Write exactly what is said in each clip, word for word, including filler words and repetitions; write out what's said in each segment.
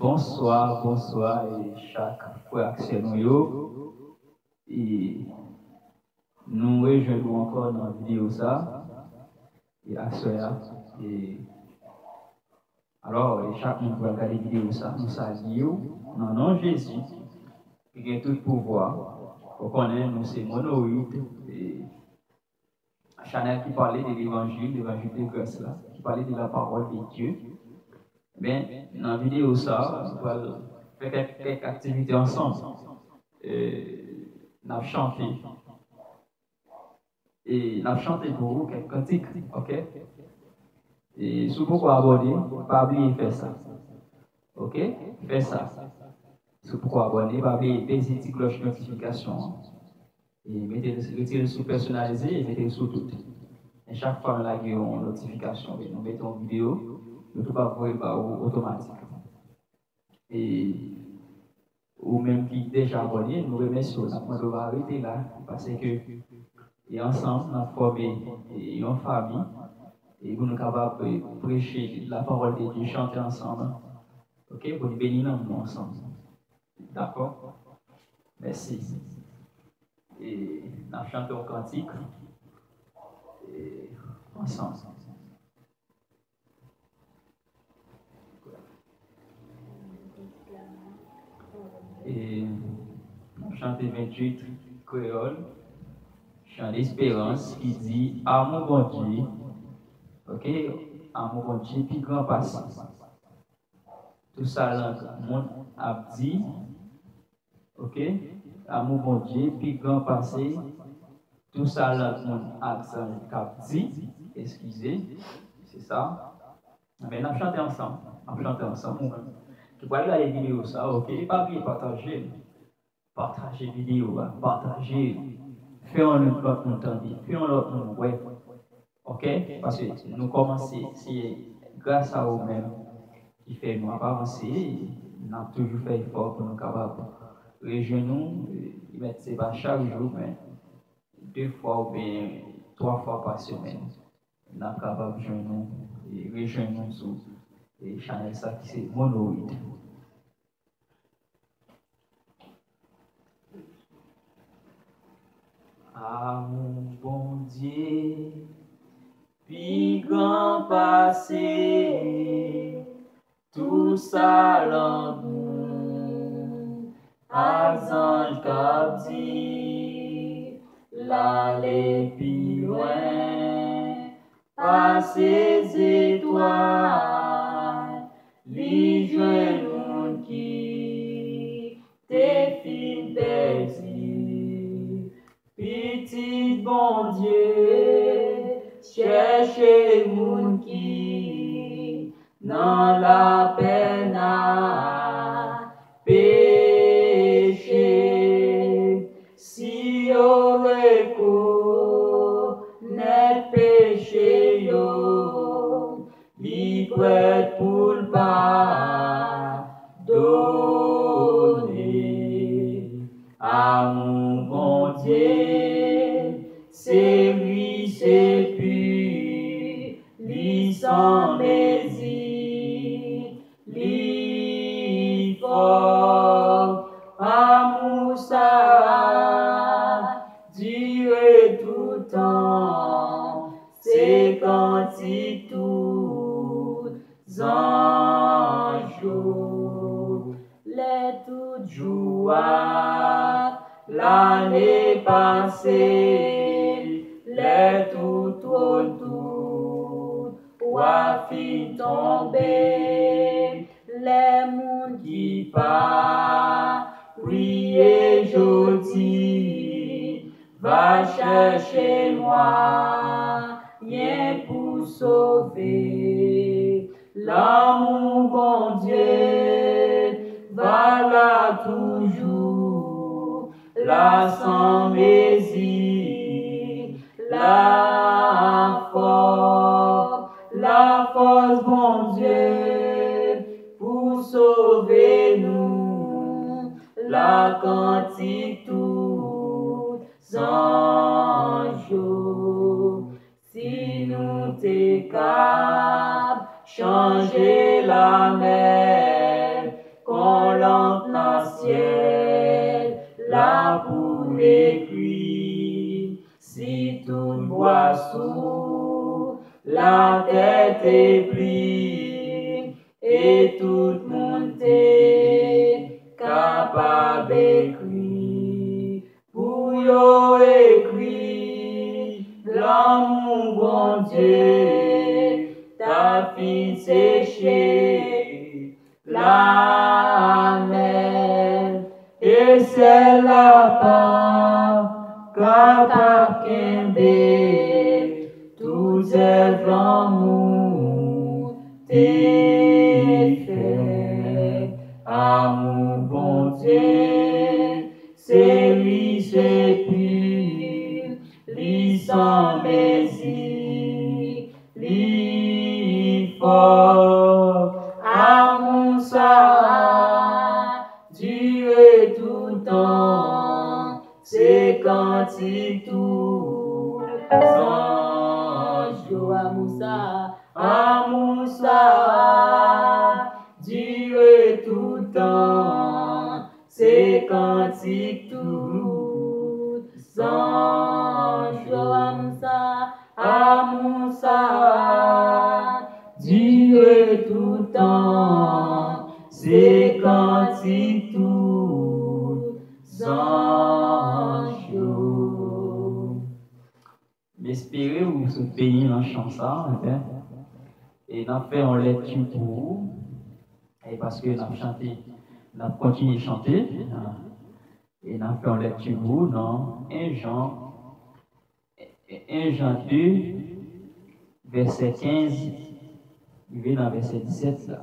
Bonswa, bonswa, e chak frè ak sè nou yo. E nou rejwenn nou ankò nan videyo sa, e ak sè a. E alò, e chak moun ki pral gade videyo sa, nou salye w nan non Jezi, ki gen tout pouvwa. Ou konnen, nou se Monorit, e chanèl ki pale de levanjil, levanjil de gras la, ki pale de la parole de Dieu. Men, nan videyo sa, nou pral fè kèk, kèk aktivite ansanm. E n ap chante. E n ap chante pou ou kèk kantik, oke? E si w poko abòne, pa bliye fè sa. Oke? Fè sa. Si w poko abòne, pa bliye peze ti klòch notifikasyon an. E mete l, retire l sou pèsonalize e mete l sou tout. E chak fwa nou lage yon notifikasyon, nou mete yon videyo, YouTube ap voye l ba ou otomatik. E ou menm ki deja abòne, nou remèsye w, n ap mande w pa rete la, paske e ansanm n ap fòme e yon fanmi, e pou nou kapab e preche la parole de Dieu, chante ansanm, oke, pou n beni nanm nou ansanm. Dakò? Mèsi. E n ap chante yon kantik e ansanm. E n ap chante venntuit kreyòl, Chan Lesperans, ki di, Amou Bondye, oke, amou Bondye pi gran pase tou sa lang moun ap di, oke, amou Bondye pi gran pase tou sa lang moun ak zanj k ap di, eskize, se sa. Men n ap chante ansanm, n ap chante ansanm, ou menm ki pral gade videyo sa, oke, pa bliye pataje l. Pataje videyo a, pataje l. Fè yon lòt moun tande, fè yon lòt moun wè. Oke? Paske nou kòmanse, se gras a ou menm ki fè nou ap avanse. N ap toujou fè efò pou nou kapab rejwenn nou. Mèt se pa chak jou, men de fwa oubyen twa fwa pa semèn, n ap kapab jwenn nou e rejwenn nou sou e chanèl sa ki se Monorit. Amou Bondye pi gran pase tou sa lang moun ak zanj k ap di, l ale pi lwen pase zetwal, li jwenn moun ki te fin pèdi. Pitit Bondye chèche moun ki nan lapenn ak peche. Si yo rekonèt peche yo, li prèt pou l padone. Amou Bondye se ri, se pi, li san mezi, li fò. Amou sa a dire toutan, se kantik tout zanj yo. Lè tout jou ak lane pase, lè tout twòn, tout wa fin tonbe, lè moun ki pa priye jodi va chèche mwayen pou sove, lanmou Bondye va la toujou, la san mezi, la fò, la fòs Bondye pou sove nou, la kantik tout zanj yo. Si nou te kab chanje lamè Latè te pli, e tout moun te kapab ekri pou yo ekri lanmou Bondye ta fin seche lamè, e sèl la pa kapab kenbe tout zèv lanmou te fè. Amou Bondye, se li, se pil, li san mezi, li fò. Amou sa a dire toutan, se kantik tout zanj yo. Amou sa a, amou sa a dire toutan, se kantik tout zanj yo. Amou sa a, amou sa a dire toutan, se kantik tout zanj yo. M espere ou sot benyen nan chan sa, amen. E n ap fè yon lekti pou ou. E paske n ap chante, n ap kontinye chante. E n ap fè yon lekti pou ou nan en Jan, en Jan de, vèsè kenz, rive nan vèsè disèt la.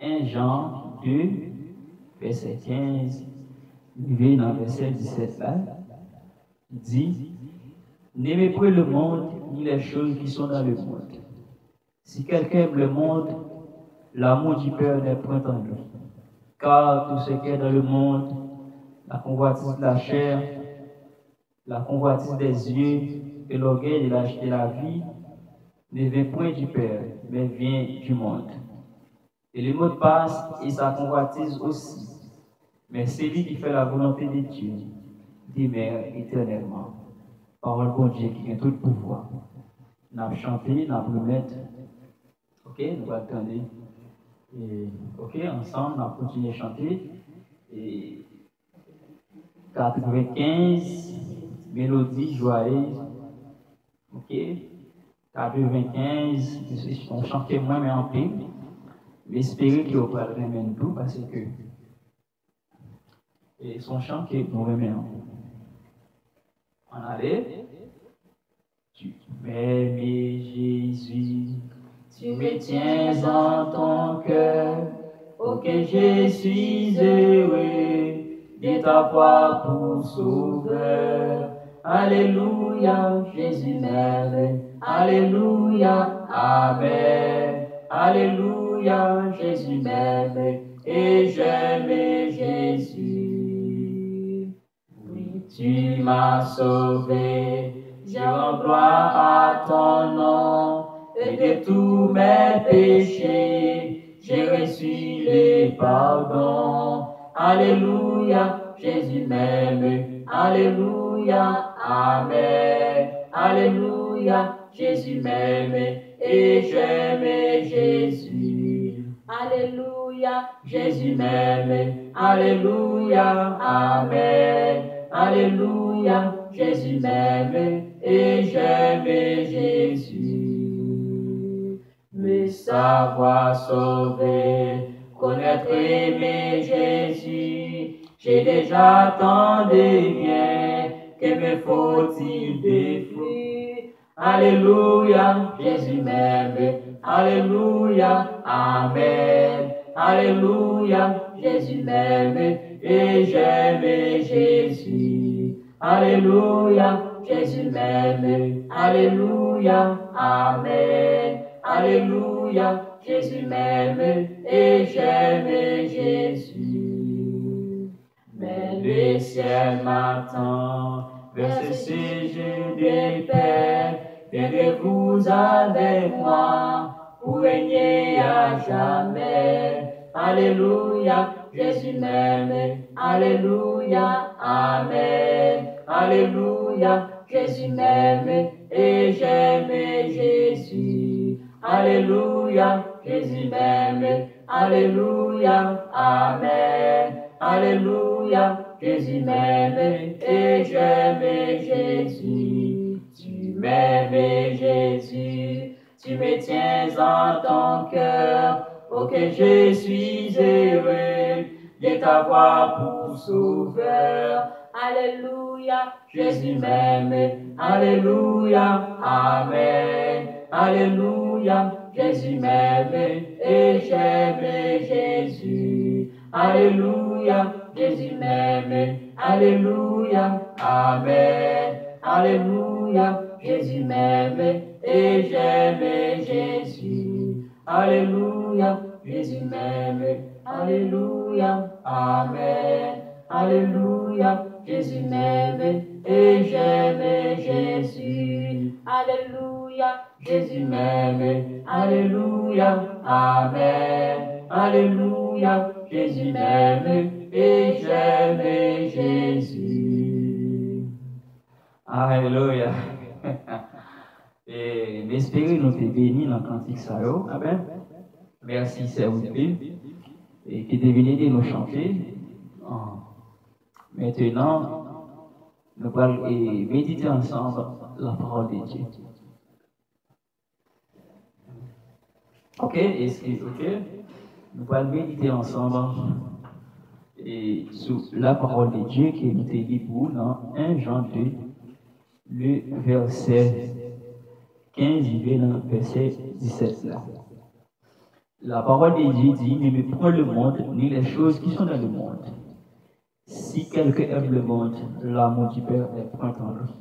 En Jan de, vèsè kenz, rive nan vèsè disèt la, di, Ne méprenez le monde, ni les choses qui sont dans le monde. Si quelqu'un aime le monde, l'amour du Père n'est point en lui. Car tout ce qui est dans le monde, la convoitise de la chair, la convoitise des yeux et l'orgueil de la, de la vie ne vient point du Père, mais vient du monde. Et le monde passe et sa convoitise aussi. Mais celui qui fait la volonté de Dieu demeure éternellement. Pawòl Bondye ki gen tout pouvwa. N ap chante, n ap remèt. Ok, nou pral tande. E, ok, ansanm, n ap kontinye chante. E, katrevenkenz, Mélodie Joyeuse. Ok, katrevenkenz, se yon chan ke mwen renmen anpil. M espere ke w pral renmen l tou, paske e se yon chan ke nou renmen anpil. Ann ale. Tu m'aimes, Jésus, tu me tiens en ton cœur. Oh, que je suis heureux de t'avoir pour sauveur. Alléluia, Jésus m'aime. Alléluia, amen. Alléluia, Jésus m'aime et j'aime Jésus. Oui, tu m'as sauvé, je rends gloire à ton nom, et de tous mes péchés, j'ai reçu le pardon. Alléluia, Jésus m'aime. Alléluia, amen. Alléluia, Jésus m'aime et j'aime Jésus. Alléluia, Jésus m'aime. Alléluia, amen. Alléluia, Jésus m'aime et j'aime Jésus. Me savoir sauvé, connaître aimer Jésus, j'ai déjà tant de bien, que me faut-il de plus? Alléluia, Jésus m'aime. Alléluia, amen. Alléluia, Jésus m'aime et j'aime Jésus. Alléluia, Jésus m'aime. Alléluia, amen. Alléluia, Jésus m'aime et j'aime Jésus. Mais le ciel m'attend, vers ce séjour de paix, viendrez-vous avec moi pour régner à jamais. Alléluia, Jésus m'aime. Alléluia, amen. Alléluia, Jésus m'aime et j'aime Jésus. Alléluia, Jésus m'aime. Alléluia, Amen. Alléluia, Jésus m'aime et j'aime Jésus. Tu m'aimes, Jésus. Tu me tiens en ton cœur. Oh, que je suis heureux de t'avoir pour sauveur. Alléluia, Jésus m'aime. Alléluia, Amen. Alléluia, Jésus m'aime et j'aime Jésus. Alléluia, Jésus m'aime. Alléluia, Amen. Alléluia, Jésus m'aime et j'aime Jésus. Alléluia, Jésus m'aime. Alléluia, Amen. Alléluia, Jésus m'aime et j'aime Jésus. Alléluia, Jésus m'aime. Alléluia, Amen. Alléluia, Jésus m'aime et j'aime Jésus. Alléluia. E m espere nou te beni nan kantik sa yo. Amen. Mèsi, sè Whitfield. E ki te vin ede nou chante. Ah. Maintenant, nous allons méditer ensemble la parole de Dieu. Ok, eskize, ok. Nou pral medite ansanm e sou la parole de Dieu ke nou te li pou ou nan en Jan de, le vèsè kenz rive nan vèsè disèt la. La parole de Dieu dit, n'aimez point le monde, ni les choses qui sont dans le monde. Si quelqu'un aime le monde, l'amour du Père n'est point en lui.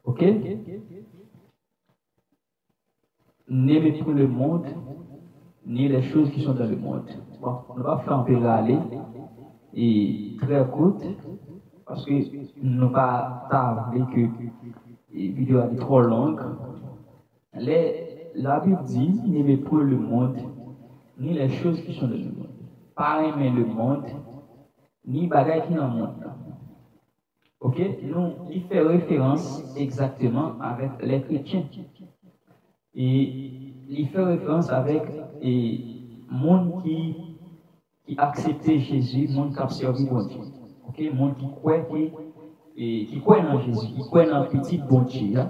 Ok? N'aimez point le monde, ni les choses qui sont dans le monde. Bon, nou pa fè anpil rale, e trè kout, paske nou pa ta vle ke e videyo a li twò long. Lè Labib di, n'aimez point le monde, ni les choses qui sont dans le monde. Pa renmen lemonn, ni bagay ki nan mond lan. Ok? Nou, li fè referans egzakteman avèk lè kretyen. E li fè referans avèk e moun ki, ki aksepte Jezi, moun k ap sèvi Bondye. Ok? Moun ki kwè ke, e, ki kwè nan Jezi, ki kwè nan Pitit Bondye a.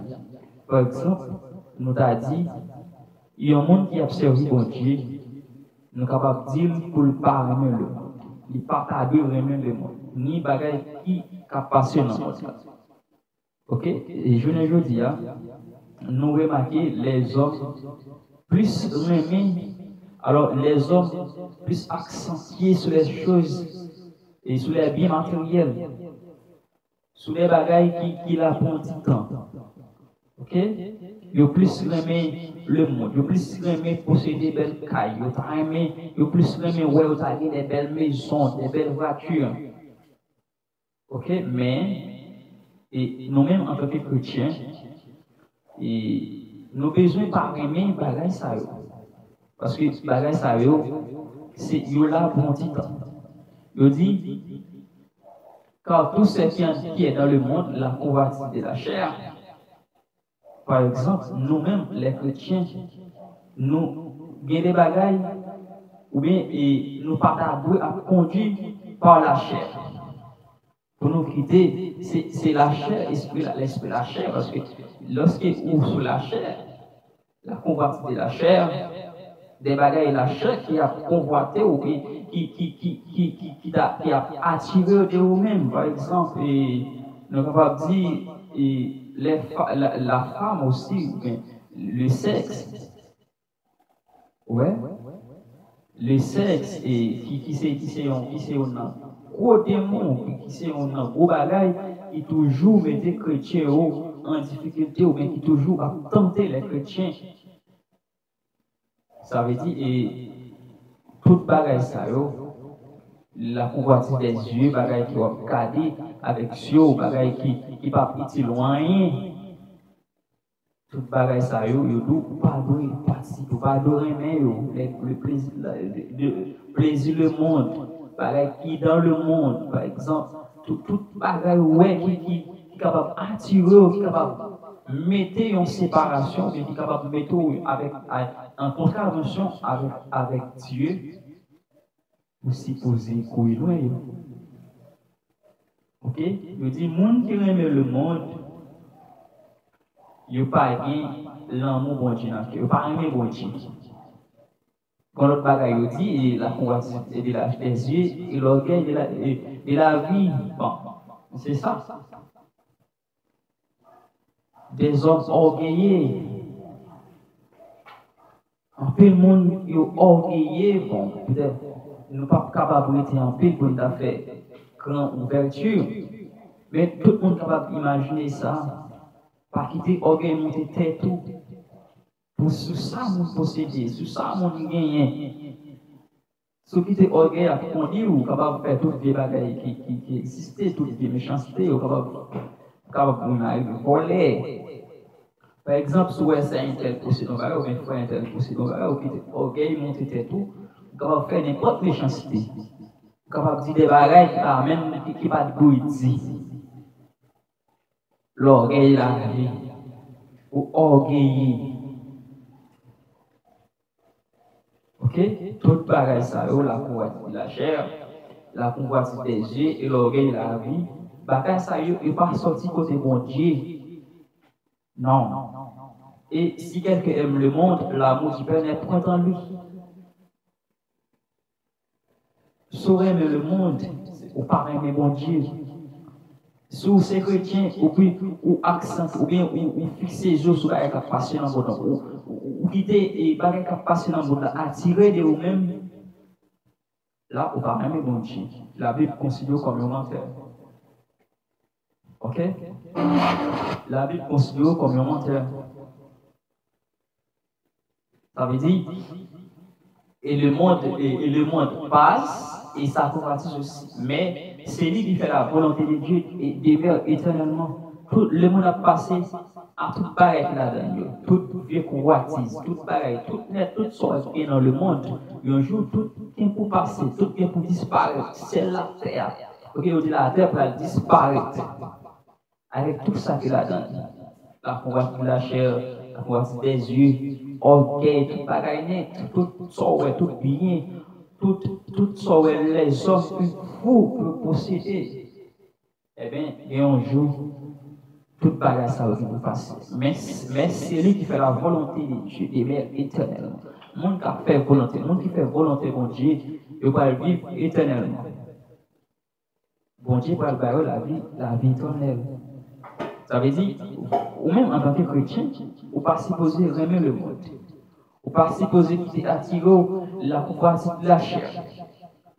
Pa egzanp, nou ta di, yon moun ki ap sèvi Bondye, nou kapab di l pou l pa renmen lemonn. Li pa ta dwe renmen lemonn, ni bagay ki, k ap pase nan mond lan. Ok? E jounen jodi a, nou remake lèzòm plis renmen, alò, lèzòm plis aksantye sou lè choz e sou lè byen materyèl, sou lè bagay ki, ki la pou yon ti tan. Ok? Yo plis renmen lemonn, yo plis renmen posede bèl kay, yo ta renmen, yo plis renmen wè yo ta gen de bèl mezon, de bèl vwati. Ok, men, e nou menm antanke kretyen, e nou bezwen pa renmen bagay sa yo. Paske bagay sa yo, se, yo la pou yon ti tan. Yo di, car tout ce qui est, qui est dans le monde, la convoitise de la chair. Pa egzanp, nou menm, lè kretyen, nou gen de bagay, oubyen e nou pa ta dwe ap kondui pa lachè. Pou nou kite, se, se lachè, espri la, lespri lachè, paske lòske ou sou lachè, la convoitise de la chair, de bagay lachè ki ap konvwate w, ki, ki, ki, ki, ki, ki, ki, ta, ki ap atire w de ou menm. Pa egzanp, e, nou kapab di, e, les fa-, la, la femme aussi, oubyen le sexe. Wè? Le sexe, e, ki, ki se, ki se yon, ki se yon nan gwo demon, ki, ki se yon nan gwo bagay, ki toujou mete kretyen yo an difikilte, oubyen ki toujou ap tante lè kretyen. Sa vle di, e, tout bagay sa yo, la convoitise des yeux, bagay ke w ap gade avèk zye w, bagay ki, ki p ap itil ou anyen. Tout bagay sa yo, yo di w, ou pa dwe patisipe, ou pa dwe renmen yo. Le, le plezi, la, le, le plezi lemonn, bagay ki dans le monde, pa egzanp, tout, tout bagay ou wè ki, ki, ki kapab atire w, ki kapab mete yon separasyon, oubyen ki kapab mete w avèk, a, an kontravansyon avèk, avèk Dye, ou sipoze kouri lwen yo. Oke? Yo di moun ki renmen lemonn, yo pa gen lanmou Bondye nan kè. Yo pa renmen Bondye. Gon lòt bagay yo di, e la convoitise de la, des yeux, e l'orgueil de la, e, de la vie. Bon, se sa. Des hommes orgueilleux. Anpil moun yo ògeye, bon, petèt nou p ap kapab rete anpil pou n ta fè gran ouvèti, men tout moun kapab imajine sa. Pa kite ògèy monte tèt ou pou sou sa moun posede, sou sa moun genyen. Si w kite ògèy ap kondi w, ou kapab fè tout vye bagay ki, ki, ki egziste, tout vye mechanste, ou kapab, kapab vin al vòlè. Pa egzanp, si w wè sè entèl posede yon bagay, oubyen frè entèl posede yon bagay, ou kite ògèy monte tèt ou, ou kapab fè nenpòt mechanste. Ou kapab di de bagay ki pa menm, ki, ki pa t dwe di. Lògèy lave, ou ògeye. Oke? Tout bagay sa yo, la convoitise de la chair, la convoitise des yeux et l'orgueil de la vie, bagay sa yo, yo pa sòti kote Bondye. Non. Et si quelqu'un aime le monde, l'amour du Père n'est point en lui. Si w renmen lemonn, ou pa renmen Bondye. Si w se kretyen, epi ou aksant, oubyen ou, ou fikse je w sou bagay k ap pase nan mond lan, ou, ou, ou kite, e, bagay k ap pase nan mond lan atire de ou menm, la, ou pa renmen Bondye. Labib konsidere w kòm yon mantè. Oke? Labib konsidere w kòm yon mantè. Sa vle di, et le monde, et, et le monde passe, et sa convoitise aussi. Men, celui qui fait la volonté de Dieu, et demeure éternellement. Tout lemonn ap pase, a tout bagay ki ladan yo. Tout vye convoitise, tout bagay, tout nèt, tout sa ki gen nan lemonn, yon jou, tout gen pou pase, tout gen pou disparèt. Syèl la, tè a. Oke, yo di latè pral disparèt. Avèk tout sa ki ladan li. La convoitise de la chair, la convoitise des yeux, ògèy, tout bagay nèt, tout sa w wè, tout byen, tout, tout sa w wè lèzòm, yon fou pou posede. Ebyen, gen yon jou, tout bagay sa yo gen pou pase. Men, men celui qui fait la volonté de Dieu demeure éternellement. Moun k ap fè volonte, moun ki fè volonte Bondye, yo pral viv etènèlman. Bondye pral ba yo lavi, lavi etènèl. Sa vle di, ou menm antanke kretyen, ou pa sipoze renmen lemonn. Ou pa sipoze kite atire w la convoitise de la chair,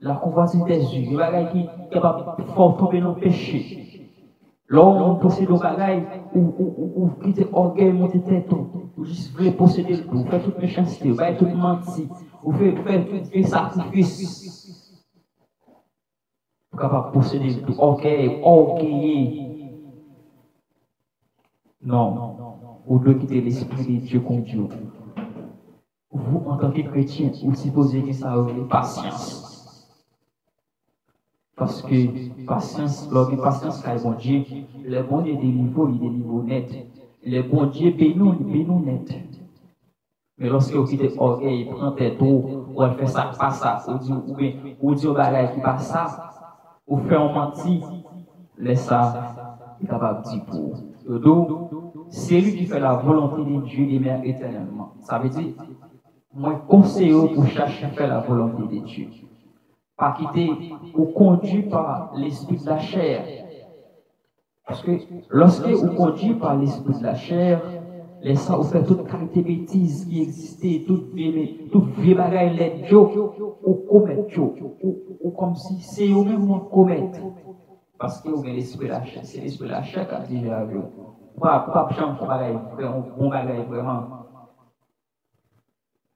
la convoitise des yeux, yon bagay ki kapab fè w tonbe nan peche. Lè yon moun posede yon bagay, ou, ou, ou, ou kite ògèy monte tèt ou, ou jis vle posede l tou, ou fè tout mechanste, ou bay tout manti, ou fè, ou fè tout vye sakrifis. Ou kapab posede l tou. Ògèy, ògeye. Non. Ou dwe kite Lespri de Dye kondui w. Ou, antanke kretyen, ou sipoze gen sa yo rele pasyans. Paske pasyans, lè w gen pasyans kay Bondye, lè Bondye delivre w, li delivre w nèt. Lè Bondye beni w, li beni w nèt. Men lòske w kite ògèy pran tèt ou, ou al fè sa k pa sa, ou di, oubyen ou di yon bagay ki pa sa, ou fè yon manti, lè sa, li kapab di pou ou. Yo di w, celui qui fait la volonté de Dieu demeure éternellement. Sa vle di, mwen konseye w pou chache fè la volonté de Dieu. Pa kite ou kondui pa lespri de la chair. Paske lòske ou kondui pa lespri de la chair, lè sa ou fè tout kalite betiz ki egziste, tout vye, tout vye bagay lèd yo, ou komèt yo, ou, ou kòmsi se yo menm w ap komèt. Paske ou gen lespri la chair, se lespri la chair k ap dirije lavi w. Ou pa, ou p ap janm fè bagay vrè, yon bon bagay vrèman.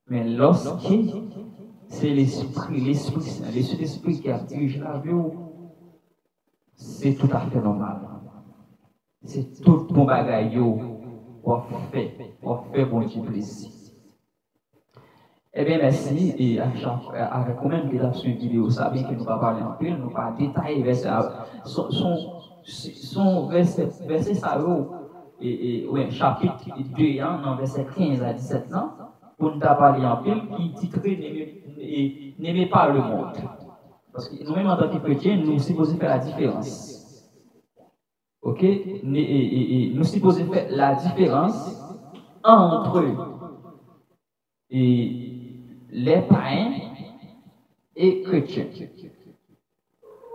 Men lòske se Lespri, Lespri Sen, Lespri, Lespri ki ap dirije lavi w, se toutafè nòmal. Se tout bon bagay yo w ap fè, w ap fè Bondye plezi. Ebyen, mèsi, e a chak, avèk ou menm ki t ap swiv videyo sa, byenke nou pa pale anpil, nou pa detaye vèsè a. Son, son, son vèsè, vèsè sa yo, e, e, wi, chapit de an, nan vèsè kenz a disèt lan, pou n ta pale anpil, ki titre N'aimez, e, N'aimez pas le monde. Paske nou menm, antanke kretyen, nou sipoze fè la diferans. Oke? Ne, e, e, e, nou sipoze fè la diferans antre, e, lè payen e kretyen.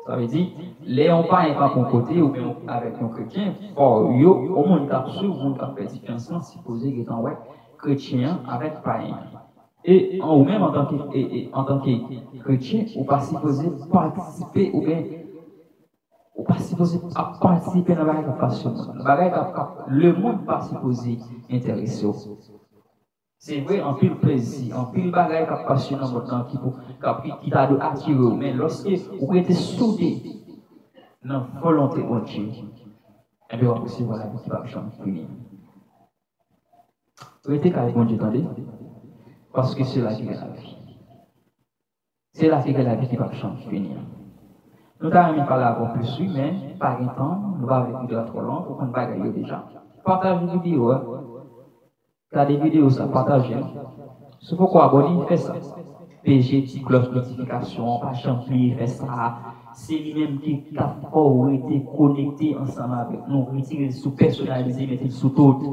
Sa vle di, lè yon payen kanpe yon kote oubyen avèk yon kretyen, fò yo, yon moun k ap swiv, yon moun k ap fè difyans lan, sipoze gentan wè kretyen an avèk payen an. E an, ou menm, antanke, e, e, antanke kretyen, ou pa sipoze patisipe oubyen ou pa sipoze ap patisipe nan bagay k ap pase sou moun. Nan bagay k ap, k ap, lemonn pa sipoze enterese w. Se vre, anpil plezi, anpil bagay k ap pase nan mond lan ki pou, k ap, ki, ki ta dwe atire w. Men lòske ou rete soude nan volonte Bondye, enben w ap resevwa lavi ki p ap janm fini. Rete kay Bondye, tande, paske se la ki gen lavi. Se la ki gen lavi ki p ap janm fini an. Nou ta renmen pale avè w plis, wi, men pa gen tan, nou pa vle videyo a twò long, ou konn bagay yo deja. Pataje videyo a. Gade videyo sa, pataje l. Si w poko abòne, fè sa. Peze ti klòch notifikasyon an, pa janm bliye fè sa. Se li menm ki ka fè w rete konekte ansanm avèk nou. Retire l sou pèsonalize, mete l sou tout.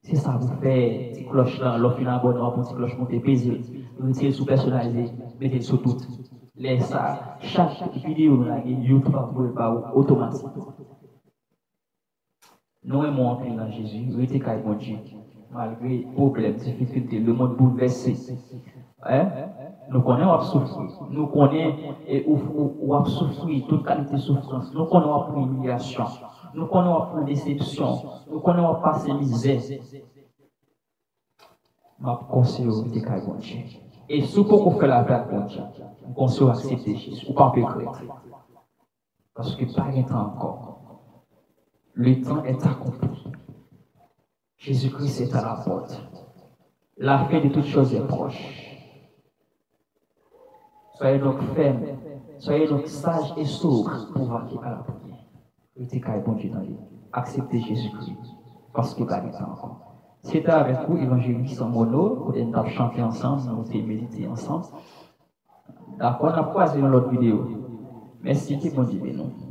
Se sa pou fè ti klòch lan, lè w fin abòne, w ap wè ti klòch monte, peze l. Retire l sou pèsonalize, mete l sou tout. Lè sa, chak videyo nou lage, YouTube ap voye l ba ou otomatik. Nou renmen w anpil nan Jezi. Rete kay Bondye. Malgre pwoblèm, difikilte, lemonn boulvèse. Hein? Nou konnen w ap soufri. Nou konnen, e, ou, ou, w ap soufri tout kalite soufrans. Nou konnen w ap pran imilyasyon. Nou konnen w ap pran desepsyon. Nou konnen w ap pase mizè. M ap konseye w rete kay Bondye. E si w poko fè lapè ak Bondye, m konseye w aksepte Jezi. Ou p ap regrèt. Paske pa gen tan ankò. Le temps est accompli. Jésus-Christ est à la porte. La fin de toutes choses est proche. Soyez donc fermes, soyez donc sages et sobres pour vaquer à la prière. Rete kay Bondye, tande. Aksepte Jezikri, paske pa gen tan ankò. Se te avèk ou, Evanjelis Mono, kote n t ap chante ansanm, nou te medite ansanm. Dakò, n ap kwaze yon lòt videyo. Mèsi, ke Bondye beni w.